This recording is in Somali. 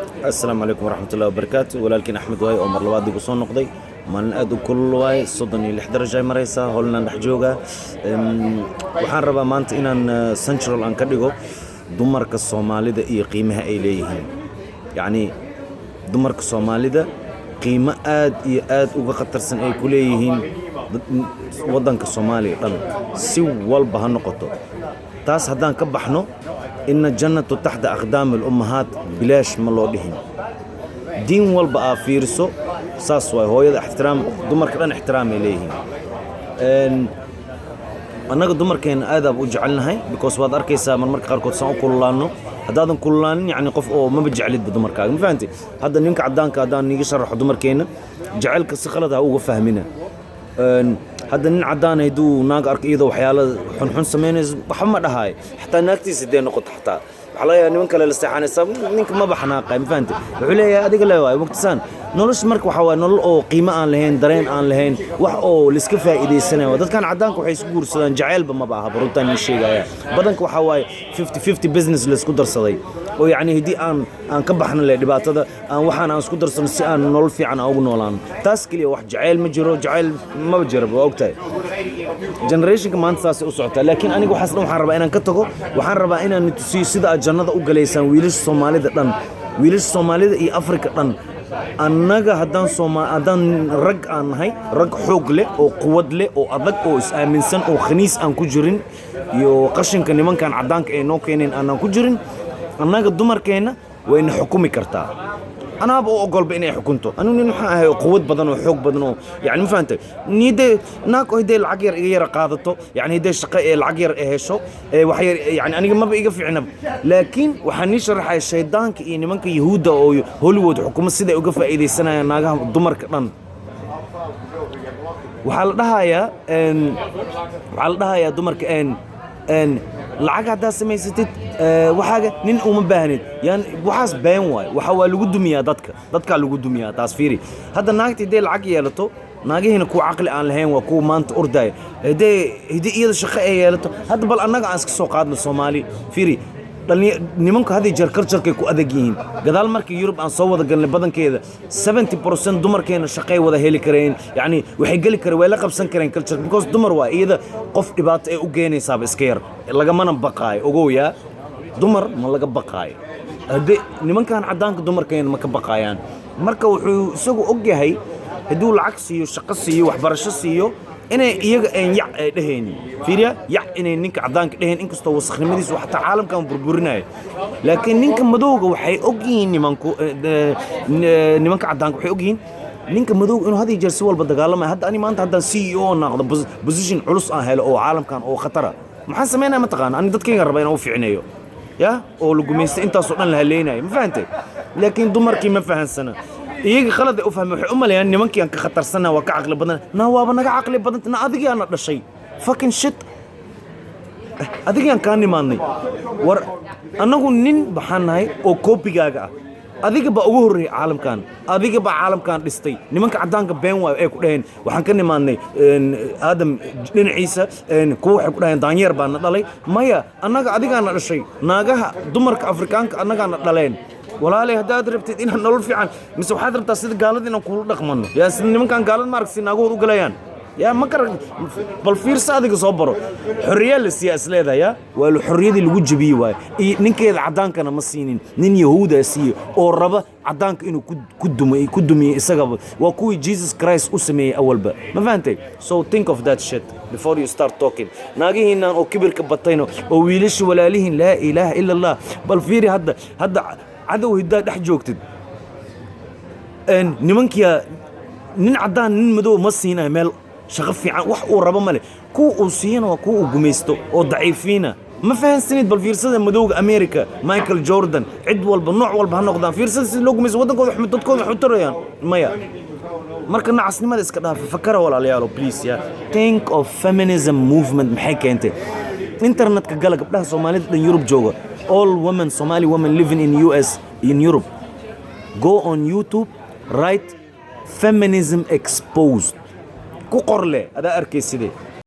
Asalaamu calaykum waraxmatullahi wabarakaatu. Walaalkiin Axmed waaye oo mar labaad igu soo noqday. Maalin aad u kulul waaye, 36 darajo ay maraysaa. Holland dhex joogaa. Waxaan rabaa maanta inaan central aan ka dhigo dumarka Soomaalida iyo qiimaha ay leeyihiin. Yacni dumarka Soomaalida qiimo aad iyo aad uga khatarsan ay ku leeyihiin waddanka Soomaaliya dhan, si walba ha noqoto. Taas haddaan ka baxno, ina jannatu taxta aqdaami alummahaat bilaash ma loo dhihin. Diin walba aa fiiriso, saas waay. Hooyada ixtiraam, dumarka dhan ixtiraamay leeyihiin. Annaga dumarkeena aadaab u jecelnahay, because waad arkaysaa marmarka qaarkood saan u kululaanno. Haddaadan kululaanin, yacni qof oo maba jeclidba dumarkaaga, ma fahanti? Hadda ninka caddaanka haddaan niiga sharaxo, dumarkeena jecelka si khalad ha uga fahmina. Hadda nin caddaan hadduu naag arko iyadoo waxyaalo xunxun samaynayso, waxba ma dhahaayo. Xataa naagtiisa hadday noqoto, xataa waxaa laga yaabaa niman kale la seexanaysa, ninka maba xanaaqay, ma fahanti? Wuxuu leeyahay adiga le waay mugtasaan. Nolosha marka waxaa waaye nolol oo qiimo aan lahayn, dareen aan lahayn, wax oo laiska faa'iidaysanayo. Dadkan caddaanka waxay isku guursadaan jaceylba maba aha. Runtaan ii sheegaya, badanka waxaa waaye 50-50 business laisku darsaday, oo yacni haddii aan ka baxno le dhibaatada aan waxaan aan isku darsano si aan nolol fiican aan ugu noolaano. Taas keliya, wax jaceyl ma jiro, jaceyl maba jiraba. Waa ogtahay generationka maanta saasay u socotaa. Laakiin aniga waxaas dhan waxaan rabaa inaan ka tago. Waxaan rabaa inaan tusiyo sida aad jannada u galaysaan, wiilasha Soomaalida dhan, wiilasha Soomaalida iyo Afrika dhan. Annaga haddaan Sooma haddaan rag aan nahay, rag xoog leh oo quwad leh oo adag oo is-aaminsan oo khaniis aan ku jirin iyo qashinka nimankan caddaanka ay noo keeneen aanan ku jirin, annaga dumarkeenna wayna xukumi kartaa. Anaaba u ogolba inay xukunto. Anigu nin waxaan ahay oo quwad badan oo xoog badan oo yani, ma fahantay? Niyadee naag oo hadday lacag yar iga yara qaadato, yani hadday shaqo ee lacag yar ee hesho ee wax yar, yani aniga maba iga fiicnaba. Laakiin waxaan nii sharaxaya shaydaanka iyo nimanka Yahuudda oo Hollywood xukumo siday uga faa'iidaysanayaan naagaha, dumarka dhan. Waxaa la dhahayaa dumarka een een lacag haddaad samaysatid, waxaaga nin uma baahnid. Yan waxaas been waay. Waxa waa lagu dumiyaa dadka, dadkaa lagu dumiyaa taas. Fiiri hadda naagta hadday lacag yeelato, naagihiina kuwa caqli aan lahayn waa kuwa maanta ordaya. Haddii iyada shaqo ay yeelato, hadda bal annaga aan iska soo qaadno Soomaali. Fiiri, nimanku had iyo jeer culturekay ku adag yihiin. Gadaal markii Yurub aan soo wada galnay, badankeeda 70% dumarkeena shaqay wada heli kareen. Yacni waxay geli kareen, way la qabsan kareen culture, because dumar waa iyada qof dhibaato ay u geenaysaaba iska yar, lagamana baqaayo. Ogow yaa, dumar ma laga baqaayo. Haddii nimankan caddaanka dumarkeena ma ka baqaayaan. Marka wuxuu isagu og yahay hadduu lacag siiyo, shaqo siiyo, waxbarasho siiyo, inay iyaga een yac ay dhehaynin. Fiiriya, yac inay ninka caddaanka dhehayn, inkastoo wasakhnimadiisu xataa caalamkan burburinayo. Laakiin ninka madowga waxay og yihiin nimanku, nimanka caddaanka waxay og yihiin ninka madowga inuu had iyo jeer si walba dagaalamayo. Hadda ani maanta haddaan CEO noqdo, position culus aan helo oo caalamkan oo khatara, maxaan samaynaya? Ma taqaana? Ani dadkayga raba inaan u ficneeyo ya oo la gumaystay, intaasoo dhan la haleynayo, ma fahantay? Laakiin dumarkii ma fahansana. Iyaga khalad ay u fahmeen. Waxay u maleeyaan nimankii aan ka khatarsana, waa ka caqli badan. Na waaba naga caqli badan. Na adigaa na dhashay, fucking shit, adigaan kaa nimaadnay. War annagu nin baxaan nahay oo koobigaaga ah. Adiga baa ugu horreeyay caalamkan, adiga baa caalamkan dhistay. Nimanka caddaanka been waayo ay ku dhaheen waxaan ka nimaadnay Aadam dhinaciisa. Kuwa waxay ku dhaheen daanyeer baa na dhalay. Maya, annaga adigaa na dhashay. Naagaha, dumarka Afrikaanka annagaa na dhaleen. Walaalay, haddaad rabtid inaad nolol fiican, mise waxaad rabtaa sida gaalada inaan kula dhaqmano? Yaa sida nimankan gaalada ma arag si naagahooda u galayaan? Yaa ma kara? Bal fiirsa, adiga soo baro. Xorriyaa la siiyaa is leedahay, ya waa xorriyadii lagu jebiyey waaye. Iyo ninkeeda caddaankana ma siinin, nin Yahuuda siiye oo raba caddaanka inuu ku dumiyo. Isagaba waa kuwii Jesus Christ u sameeyey awalba, ma fahantay? So think of that shit before you start talking. Naagihiinan oo kibirka batayno oo wiilasha walaalihiin, laa ilaaha ila Allah. Bal fiiri hadda cadow hiddaa dhex joogtid. Nimankiya nin caddaan nin madow ma siinayo meel shaqo fiican, wax uu rabo male. Kuwa uu siiyana waa kuwa uu gumaysto oo daciifiina. Ma fahansanid? Bal fiirsada madowga America, Michael Jordan, cid walba, nooc walba ha noqdaan. Fiirsada sida loo gumaysto waddankooda, dadkooda wax u tarayaan maya. Marka nacasnimada iska dhaafa, fakara walaalayaalo, please. Ya think of feminism movement maxay keentay? Internetka gala, gabdhaha Soomaalida dhan Yurub jooga, all women, Somali women living in US, in Europe, go on YouTube, write "feminism exposed" ku qorle, adaa arkayside.